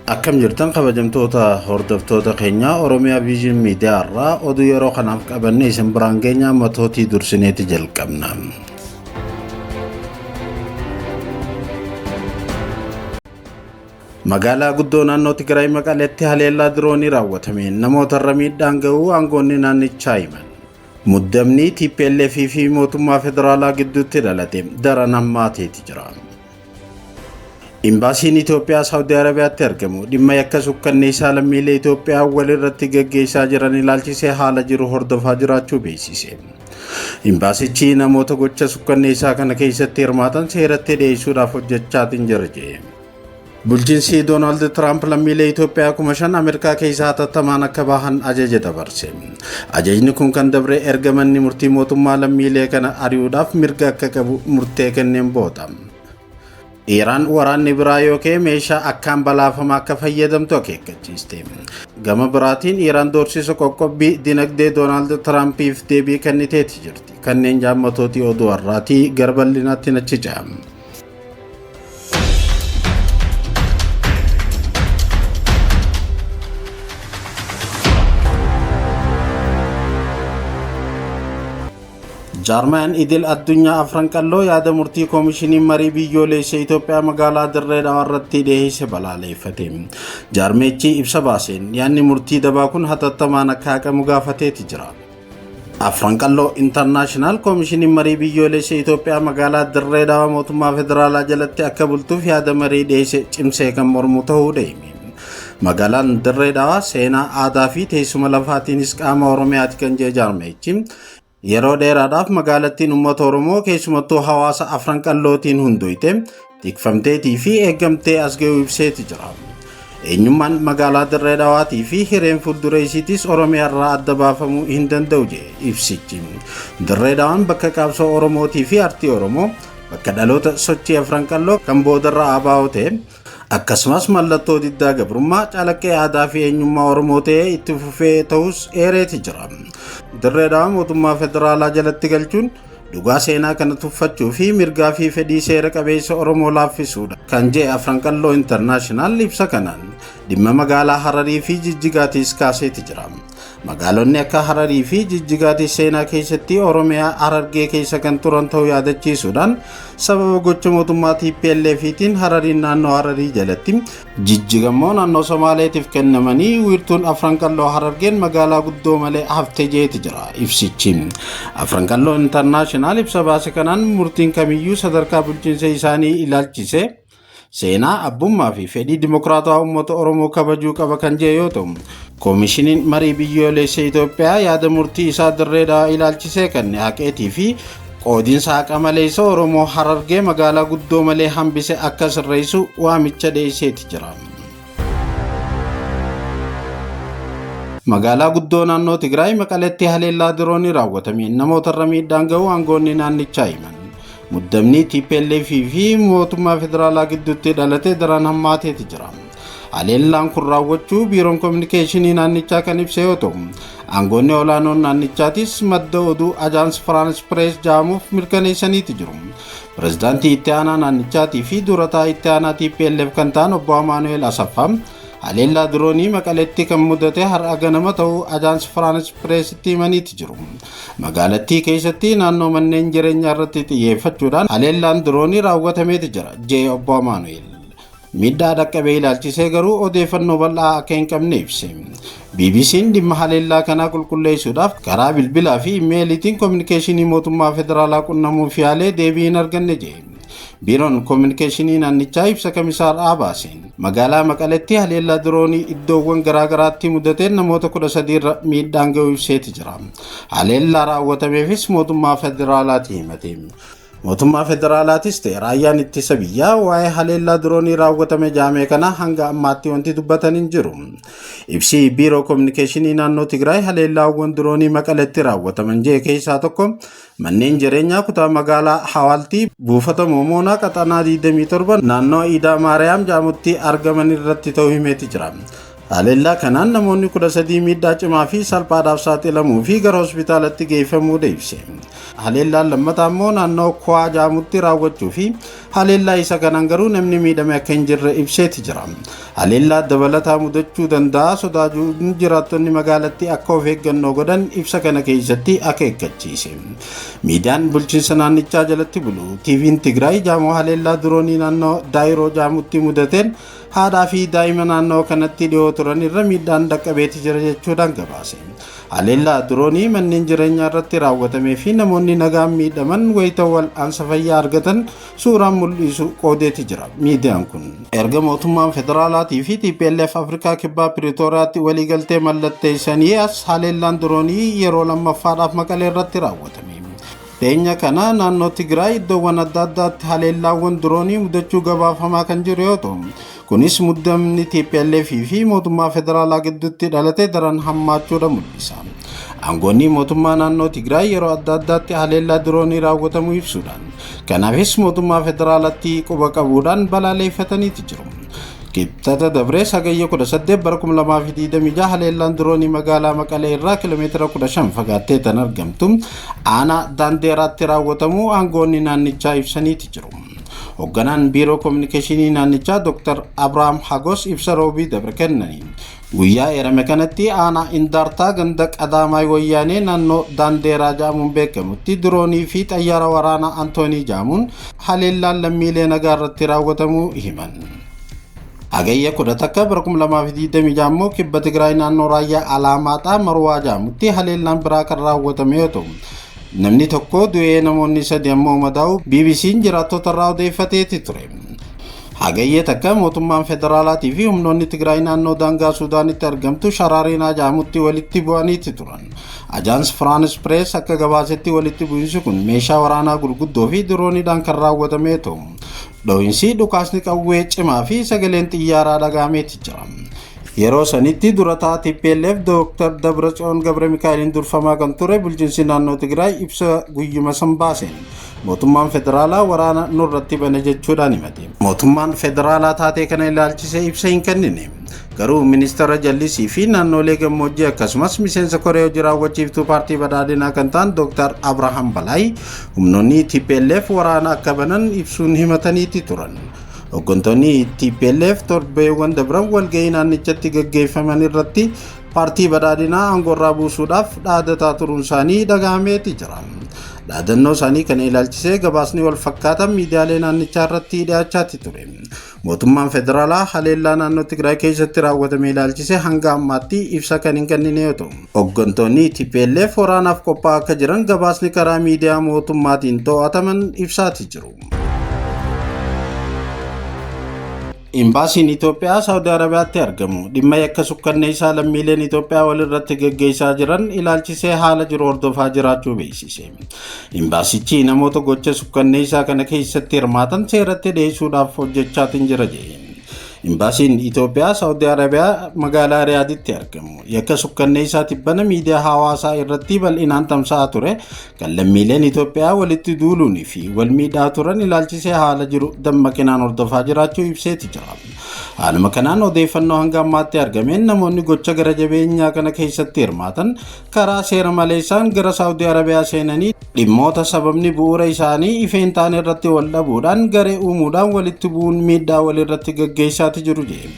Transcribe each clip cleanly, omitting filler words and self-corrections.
Akkam jirtan kabajamtoota hordoftoota keenyaa Oromiyaa Vision Miidiyaa irraa oduu yeroo kanaaf qabanne isin biraan geenya matootii dursineeti jalqabna. Magaalaa guddoo naannoo Tigraay Maqaleetti haleellaa diroonii raawwatameen namootarra miidhaan ga'uu aangoonni naannichaa himan. Muddamni TPLF fi mootummaa federaalaa gidduutti dhalate daran hammaateeti jira. Imbaasiin Itoophiyaa Saawudii Arabiyaatti argamu dhimma yakka sukkanneessaa lammiilee Itoophiyaa walirratti gaggeessaa jiran ilaalchisee haala jiru hordofaa jiraachuu beeksise. Imbaasichi namoota gocha sukkanneessaa kana keessatti hirmaatan seeratti dhiyeessuudhaaf hojjechaatiin jira jedhe. Bulchiinsi Doonaald Tiraamp lammiilee Itoophiyaa 5,000 Ameerikaa keessaa hatattamaan akka bahan ajaja dabarse. Ajajni kun kan dabre erga manni murtii mootummaa lammiilee kana ari'uudhaaf mirga akka qabu murtee kenneen booda. Iraan waraanni biraa yoo ka'e meeshaa akkaan balaafamaa akka fayyadamtu akeekkachiiste. Gama biraatiin Iraan doorsisa qoqqobbii dinagdee Doonaald Tiraampiif deebii kenniteeti jirti. Kanneen jaammatootii oduu har'aatii gara bal'inaatti nachi ce'a. Jaarmayaan idil addunyaa Afran Qalloo yaada murtii koomishiniin marii biyyoolessa Itoophiyaa magaalaa Dirree Dhawaa irratti dhiyeesse balaaleeffate. Jaarmeechi ibsa baaseen yaadni murtii dabaa kun hatattamaan akka haqamu gaafateeti jira. Afran Qalloo Intarnaashinaal koomishiniin marii biyyoolessa Itoophiyaa magaalaa Dirree Dhawaa mootummaa federaalaa jalatti akka bultuuf yaada marii dhiyeesse cimsee kan mormu ta'uu deeme. Magaalaan Dirree Dhawaa seenaa aadaa fi teessuma lafaatiinis qaama Oromiyaati kan jee jaarmeechi Yeroo dheeraadhaaf magaalattiin uummata Oromoo keessumattuu hawaasa Afran Qallootiin hundoyte tikfamteetii fi eeggamtee as ga'uu ibseeti jira. Eenyummaan magaalaa Dirree Dhawaatii fi hireen fuuldura isiitis Oromiyaa irraa adda baafamuu hin danda'u jedhe ibsichi. Dirree Dhawaan bakka qabsoo Oromootii fi artii Oromoo bakka dhaloota sochii Afran Qalloo kan boodarra ABO ta'e akkasumas mallattoo diddaa gabrummaa calaqqee aadaa fi eenyummaa Oromoo ta'ee itti fufee ta'us eereeti jira. Dirree Dhawaa mootummaa federaalaa jalatti galchuun dhugaa seenaa kana tuffachuu fi mirgaa fi fedhii seera qabeessa Oromoo laaffisuudha kan jedhe Afran Qalloo Intarnaashinaal ibsa kanaan dhimma magaalaa Hararii fi Jijjigaatiis kaaseeti jira. Magaalonni akka Hararii fi Jijjigaatis seenaa keessatti Oromiyaa Harargee keessa kan turan ta'uu yaadachiisuudhaan sababa gocha mootummaa TPLFtiin Harariin naannoo Hararii jalatti Jijjigammoo naannoo Somaaleetiif kennamanii wiirtuun Afran Qalloo Harargeen magaalaa guddoo malee hafte jeeti jira ibsichi. Afran Qalloo Intarnaashinaal ibsa baase kanaan murtiin kamiyyuu sadarkaa bulchiinsa isaanii ilaalchise seenaa abbummaa fi fedhii dimokiraatawaa uummata Oromoo kabajuu qaba kan jedhe yoo ta'u, koomishiniin marii biyyoolessa Itoophiyaa yaada murtii isaa dirree dhawaa ilaalchisee kenne haqeetii fi qoodinsa haqa maleessa Oromoo Harargee magaalaa guddoo malee hambise akka sirreessu waamicha dhiyeesseeti jira. Magaalaa guddoo naannoo Tigraay Maqaleetti haleellaa diroonii raawwatameen namootarra miidhaan ga'uu aangoonni naannichaa himan. Muddamni TPLF fi mootummaa federaalaa gidduutti dhalate daran hammaateeti jira. Haleellaan kun raawwachuu biiroon kominikeeshinii naannichaa kan ibse yoo ta'u, aangoonni olaanoon naannichaatis madda oduu Ajaans Firaans Pirees jedhamuuf mirkaneessaniiti jiru. Pirezidaantii itti aanaa naannichaatii fi durataa itti aanaa TPLF kan ta'an obbo Amaanu'eel Asaffaa haleellaa diroonii Maqaleetti kan mudate har'a ganama ta'uu Ajaans Firaans Pireesitti himaniiti jiru. Magaalattii keessatti naannoo manneen jireenyaa irratti xiyyeeffachuudhaan haleellaan diroonii raawwatameeti jira jee obbo Amaanu'eel. Miidhaa dhaqqabe ilaalchisee garuu odeeffannoo bal'aa akka hin qabne ibse. BBC'n dhimma haleellaa kanaa qulqulleessuudhaaf karaa bilbilaa fi imeeliitiin kominikeeshinii mootummaa federaalaa qunnamuuf yaalee deebii hin arganne jee. Biiroon kominikeeshinii naannichaa ibsa kamisaa har'aa baaseen magaalaa Maqaletti haleellaa diroonii iddoowwan garaagaraatti mudateen namoota 13 irra miidhaan ga'uu ibseeti jira. Haleellaa raawwatameefis mootummaa federaalaati himate. Mootummaa federaalaatis ta'e raayyaan ittisa biyyaa waa'ee haleellaa diroonii raawwatame jaamee kana hanga ammaatti wanti dubbatan hin jiru. Ibsi biiroo kominikeeshinii naannoo Tigraay haleellaawwan diroonii Maqaletti raawwataman jee keessaa tokko manneen jireenyaa kutaa magaalaa Hawaaltii buufata Moomoonaa qaxanaa 27 naannoo Iidaa Maariyaam jaamutti argaman irratti ta'uu himeeti jira. Haleellaa kanaan namoonni 13 miidhaa cimaa fi salphaadhaaf saaxilamuu fi gara hospitaalatti geeffamuu ibse. Haleellaan lammataa immoo naannoo Kuwaa jaamutti raawwachuu fi haleellaa isa kanaan garuu namni miidhame akka hin jirre ibseeti jira. Haleellaa dabalataa mudachuu danda'a sodaachuun jiraattonni magaalattii akka of eeggannoo godhan ibsa kana keessatti akeekkachiise. Miidiyaan bulchiinsa naannichaa jalatti bulu TV'n Tigraay jaamoo haleellaa diroonii naannoo Daayiroo jaamutti mudateen haadhaa fi daa'ima naannoo kanatti dhiyoo turan irra miidhaan dhaqqabeeti jira jechuudhaan gabaase. Haleellaa diroonii manneen jireenyaa irratti raawwatamee fi namoonni nagaan miidhaman wayita wal'aansa fayyaa argatan suuraan mul'isu qoodeeti jira miidiyaan kun. Erga mootummaan federaalaatii fi TPLF Afrikaa Kibbaa Piriitooriyaatti waliigaltee mallatteessanii as haleellaan diroonii yeroo lammaffaadhaaf Maqalee irratti raawwatame. Dhiyeenya kana naannoo Tigraay iddoowwan adda addaatti haleellaawwan diroonii mudachuu gabaafamaa kan jiru yoo ta'u, kunis muddamni TPLF fi mootummaa federaalaa gidduutti dhalate daran hammaachuudha mul'isa. Aangoonni mootummaa naannoo Tigraay yeroo adda addaatti haleellaa diroonii raawwatamuu ibsuudhaan, kanaafis mootummaa federaalaatti quba qabuudhaan balaaleffataniiti jiru. Kibxata dabree Hagayya 18 bara 2026 haleellaan diroonii magaalaa Maqalee irraa kiiloomeetira 15 fagaattee kan argamtu aanaa Daandeeraatti raawwatamuu aangoonni naannichaa ibsaniiti jiru. Hoogganaan biiroo koominikeeshinii naannichaa Dr. Abrahaam Hagos ibsa roobii dabre kennaniin guyyaa eerame kanatti aanaa Indaartaa ganda Qadaamaay Wayyaanee naannoo Daandeeraa jedhamuun beekamutti diroonii fi xayyaara waraanaa Antoonii jedhamuun haleellaan lammiilee nagaa irratti raawwatamuu himan. Hagayya 11 bara 2026 immoo kibba Tigraay naannoo raayyaa Alaamaaxaa Marwaa jedhamutti haleellaan biraa kan raawwatame yoo ta'u, namni tokko du'ee namoonni sadi ammoo madaa'u BBC'n jiraattota irraa odeeffateeti ture. Hagayya takka mootummaan federaalaatii fi humnoonni Tigraay naannoo daangaa Suudaanitti argamtu Sharaariinaa jedhamutti walitti bu'aniiti turan. Ajaans Firaans Pirees akka gabaasetti walitti bu'iinsi kun meeshaa waraanaa gurguddoo fi dirooniidhaan kan raawwatamee ta'u, dho'iinsi dhukaasni qawwee cimaa fi sagaleen xiyyaaraa dhagahameeti jira. Yeroo sanitti durataa TPLF Dr. Dabratsiyoon Gabra Mikaa'eliin durfamaa kan ture bulchiinsi naannoo Tigraay ibsa guyyuma san baaseen mootummaan federaalaa waraana nurratti bane jechuudhaan himate. Mootummaan federaalaa taatee kana ilaalchisee ibsa hin kennine. Garuu ministeera jallisii fi naannolee gammoojjii akkasumas miseensa koree hojii raawwachiiftuu paartii badhaadhinaa kan ta'an Dr. Abrahaam Balaay humnoonni TPLF waraana akka banan ibsuun himataniiti turan. Hooggantoonni TPLF torbeewwan dabran walga'ii naannichatti gaggeeffaman irratti paartii badhaadhinaa aangoorraa buusuudhaaf dhaadataa turuun isaanii dhagahameeti jira. Dhaadannoo isaanii kana ilaalchisee gabaasni wal fakkaatan miidiyaalee naannichaa irratti dhiyaachaati ture. Mootummaan federaalaa haleellaa naannoo Tigraay keessatti raawwatame ilaalchisee hanga ammaatti ibsa kan hin kennine yoo ta'u, hooggantoonni TPLF waraanaaf qophaa'aa akka jiran gabaasni karaa miidiyaa mootummaatiin to'ataman ibsaati jiru. Imbaasiin Itoophiyaa Saawudi Arabiyaatti argamu dhimma yakka sukkanneessaa lammiileen Itoophiyaa walirratti geggeessaa jiran ilaalchisee haala jiru hordofaa jiraachuu beeksise. Imbaasichi namoota gocha sukkanneessaa kana keessatti hirmaatan seeratti dhiyeessuudhaaf hojjechaatiin jira jedhe. Imbaasiin Itoophiyaa Saawudi Arabiyaa magaalaa Riyaaditti argamu yakka sukkanneessaa tibbana miidiyaa hawaasaa irratti bal'inaan tamsa'aa ture kan lammiileen Itoophiyaa walitti duuluunii fi wal miidhaa turan ilaalchisee haala jiru dammaqinaan hordofaa jiraachuu ibseeti jira. Haaluma kanaan odeeffannoo hanga ammaatti argameen namoonni gocha gara jabeenyaa kana keessatti hirmaatan karaa seera maleessaan gara Saawudii Arabiyaa seenanii dhimmoota sababni bu'uura isaanii ifa hin taane irratti wal dhabuudhaan garee uumuudhaan walitti bu'uun miidhaa walirratti gaggeessaati jiru jedhe.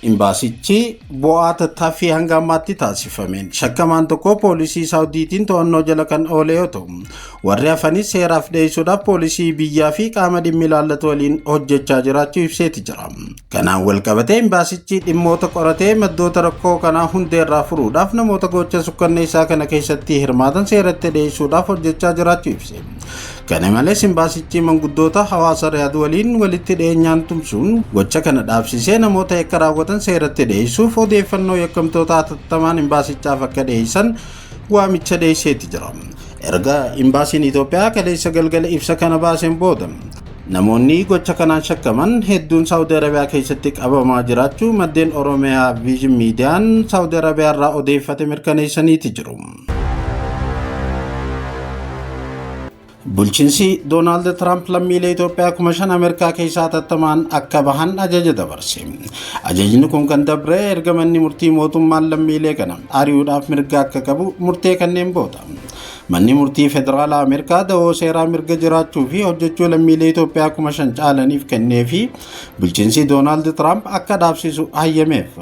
Imbaasichi bu'aa tattaaffii hanga ammaatti taasifameen shakkamaan tokko poolisii Saawudiitiin to'annoo jala kan oole yoo ta'u, warri hafanis seeraaf dhiyeessuudhaaf poolisii biyyaa fi qaama dhimmi ilaallatu waliin hojjechaa jiraachuu ibseeti jira. Kanaan wal qabatee imbaasichi dhimmoota qoratee maddoota rakkoo kanaa hundeerraa furuudhaaf namoota gocha sukkanneessaa kana keessatti hirmaatan seeratti dhiyeessuudhaaf hojjechaa jiraachuu ibse. Kana malees imbaasichi manguddoota hawaasa Riyaad waliin walitti dhiyeenyaan tumsuun gocha kana dhaabsisee namoota yakka raawwatan seeratti dhiyeessuuf odeeffannoo yakkamtoota hatattamaan imbaasichaaf akka dhiyeessan waamicha dhiyeesseeti jira. Erga imbaasiin Itoophiyaa kaleessa galgala ibsa kana baaseen booda namoonni gocha kanaan shakkaman hedduun Saawudii Arabiyaa keessatti qabamaa jiraachuu maddeen Oromiyaa Viijin Miidiyaan Saawudii Arabiyaa irraa odeeffate mirkaneessaniiti jiru. Bulchiinsi Doonaald Tiraamp lammiilee Itoophiyaa 5,000 Ameerikaa keessaa hatattamaan akka bahan ajaja dabarse. Ajajni kun kan dabre erga manni murtii mootummaan lammiilee kana ari'uudhaaf mirga akka qabu murtee kanneen booda. Manni murtii federaalaa Ameerikaa da'oo seeraa mirga jiraachuu fi hojjechuu lammiilee Itoophiyaa 5,000 caalaniif kennee fi bulchiinsi Doonaald Tiraamp akka dhaabsisu hayyameef.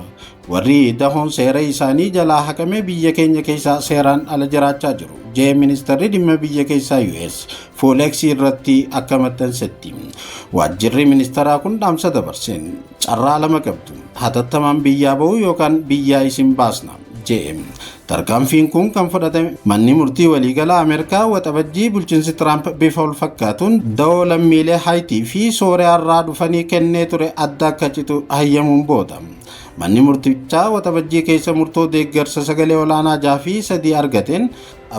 Warri dahoon seera isaanii jalaa haqame biyya keenya keessaa seeraan ala jiraachaa jiru, jee ministeerri dhimma biyya keessaa US fuula X irratti akka maxxansetti. Waajjirri ministeeraa kun dhaamsa dabarseen carraa lama qabdu, hatattamaan biyyaa ba'uu yookaan biyyaa isin baasna jee. Tarkaanfiin kun kan fudhatame manni murtii waliigalaa Ameerikaa Waxabajjii bulchiinsi Tiraamp bifa wal fakkaatuun da'oo lammiilee Haayitii fi Sooriyaa irraa dhufanii kennee ture adda akka citu hayyamuun booda. Manni murtichaa Waxabajjii keessa murtoo deeggarsa sagalee olaanaa 6 fi 3 argateen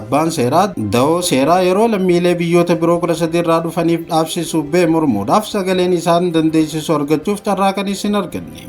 abbaan seeraa da'oo seeraa yeroo lammiilee biyyoota biroo 13 irraa dhufaniif dhaabsisu bee mormuudhaaf sagaleen isaan dandeessisu argachuuf carraa kan isin arganne.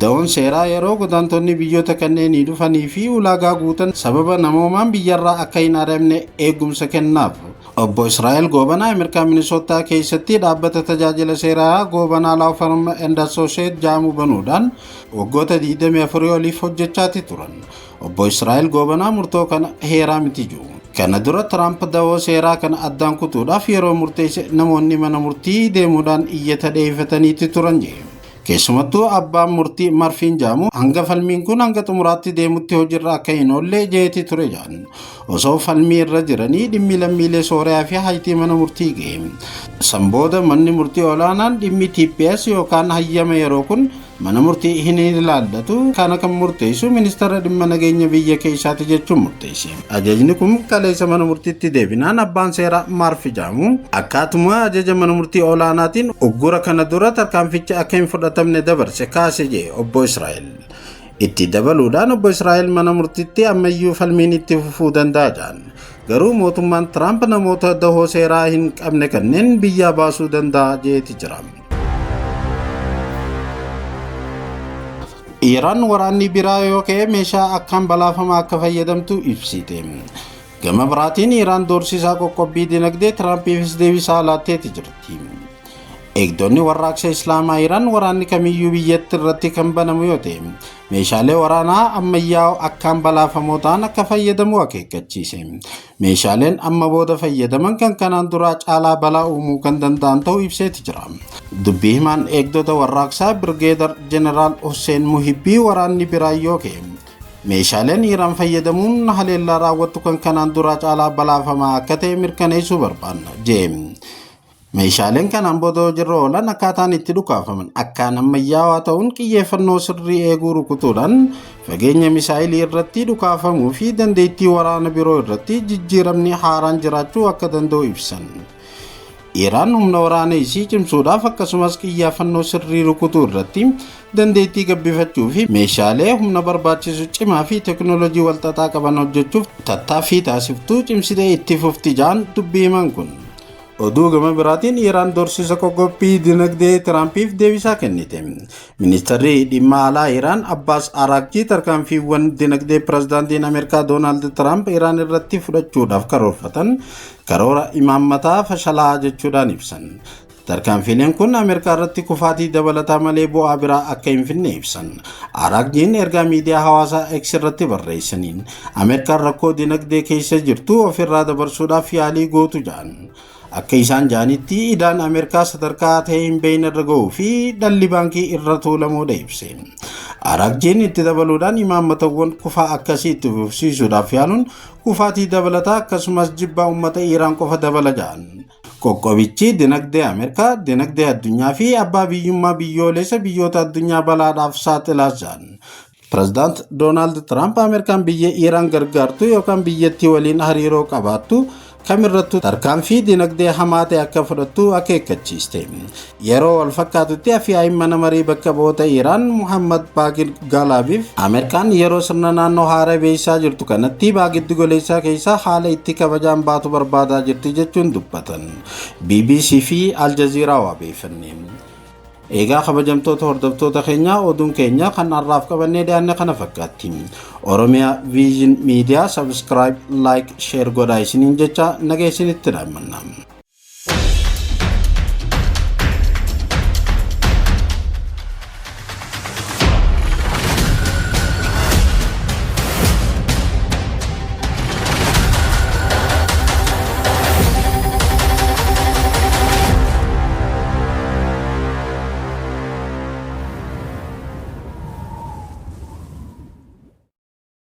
Da'oon seeraa yeroo godaantonni biyyoota kanneenii dhufanii fi ulaagaa guutan sababa namoomaan biyyarraa akka hin ari'amne eegumsa kennaaf. Obbo Israa'el Goobanaa Ameerikaa Minisootaa keessatti dhaabbata tajaajila seeraa Goobanaa Law Firm and Associate jaamu banuudhaan waggoota 24 oliif hojjechaati turan. Obbo Israa'el Goobanaa murtoo kana heeraa miti jiru. Kana dura Tiraamp da'oo seeraa kana addaan kutuudhaaf yeroo murteesse namoonni mana murtii deemuudhaan iyyata dhiyeeffataniiti turan jedhe. Keessumattuu abbaan murtii Marfiin jaamu hanga falmiin kun hanga xumuraatti deemutti hojiirra akka hin oolle jeeti ture jedhan. Osoo falmii irra jiranii dhimmi lammiilee Sooriyaa fi Haayitii mana murtii ga'e. San booda manni murtii olaanaan dhimmi TPS yookaan hayyama yeroo kun mana murtii hin ilaallatu, kana kan murteessu ministeera dhimma nageenya biyya keessaati jechuun murteesse. Ajajni kun kaleessa mana murtiitti deebinaan abbaan seeraa Maarfi jaamu akkaatuma ajaja mana murtii olaanaatiin uggura kana dura tarkaanfichi akka hin fudhatamne dabarse kaase jee obbo Israa'el. Itti dabaluudhaan obbo Israa'el mana murtiitti ammayyuu falmiin itti fufuu danda'a jedhan. Garuu mootummaan Tiraamp namoota dahoo seeraa hin qabne kanneen biyyaa baasuu danda'a jeeti jira. Iraan waraanni biraa yoo ka'e meeshaa akkaan balaafamaa akka fayyadamtu ibsite. Gama biraatiin Iraan doorsisaa qoqqobbii dinagdee Tiraampiifis deebisaa laatteeti jirti. Eegdonni warraaqsa Islaamaa Iraan waraanni kamiyyuu biyyatti irratti kan banamu yoo ta'e meeshaalee waraanaa ammayyaa akkaan balaafamoo ta'an akka fayyadamu akeekkachiise. Meeshaaleen amma booda fayyadaman kan kanaan duraa caalaa balaa uumuu kan danda'an ta'uu ibseeti jira. Dubbii himaan eegdota warraaqsaa Birgeedar Jeneraal Hussein Muhibbii waraanni biraa yoo ka'e meeshaaleen Iraan fayyadamuun haleellaa raawwattu kan kanaan duraa caalaa balaafamaa akka ta'e mirkaneessuu barbaanna jee. Meeshaaleen kanaan booda hojiirra oolan akkaataan itti dhukaafaman akkaan ammayyaawaa ta'uun xiyyeeffannoo sirrii eeguu rukutuudhaan fageenya misaayilii irratti dhukaafamuu fi dandeettii waraana biroo irratti jijjiiramni haaraan jiraachuu akka danda'u ibsan. Iraan humna waraana isii cimsuudhaaf akkasumas xiyyeeffannoo sirrii rukutuu irratti dandeettii gabbifachuu fi meeshaalee humna barbaachisu cimaa fi teekinooloojii walxaxaa qaban hojjechuuf tattaaffii taasiftuu cimsitee itti fufti jaan dubbii himan kun. Oduu gama biraatiin Iraan doorsisa qoqqobbii dinagdee Tiraampiif deebisaa kennite. Ministeerri dhimma alaa Iraan Abbaas Araaqchii tarkaanfiiwwan dinagdee pirezidaantiin Ameerikaa Doonaald Tiraamp Iraan irratti fudhachuudhaaf karoorfatan karoora imaammataa fashalaa jechuudhaan ibsan. Tarkaanfiileen kun Ameerikaa irratti kufaatii dabalataa malee bu'aa biraa akka hin finne ibsan. Araaqchiin ergaa miidiyaa hawaasaa X irratti barreessaniin Ameerikaan rakkoo dinagdee keessa jirtu ofirraa dabarsuudhaaf yaalii gootu jedhan. Akka isaan ja'anitti idaan Ameerikaa sadarkaa ta'e hin beekne irra ga'uu fi dhalli baankii irra tuulamuudha ibse. Araaqchiin itti dabaluudhaan imaammatawwan kufaa akkasii itti fufsiisuudhaaf yaaluun kufaatii dabalataa akkasumas jibbaa uummata Iraan qofa dabala ja'an. Qoqqobichi dinagdee Ameerikaa, dinagdee addunyaa fi abbaa biyyummaa biyyoolessa biyyoota addunyaa balaadhaaf saaxilaas ja'an. Pireezidaant Doonaald Tiraamp Ameerikaan biyya Iraan gargaartu yookaan biyyattii waliin hariiroo qabaattu kamirrattuu tarkaanfii dinagdee hamaa ta'e akka fudhattu akeekkachiiste. Yeroo wal fakkaatutti afyaa'iin mana marii bakka bu'oota Iraan Muhammad Baaqir Gaalaabiif Ameerikaan yeroo sirna naannoo haaraa beeksisaa jirtu kanatti baha giddu galeessaa keessaa haala itti kabajaan baatu barbaadaa jirti jechuun dubbatan. BBC fi Al Jazeera wabeeffanne. Egaa kabajamtoota hordoftoota keenyaa, oduun keenya kan har'aaf qabannee dhiyaanne kana fakkaatti. Oromiyaa Vision Miidiyaa subscribe, like, share godhaa isiniin jecha nagaa isinitti dhaammanna.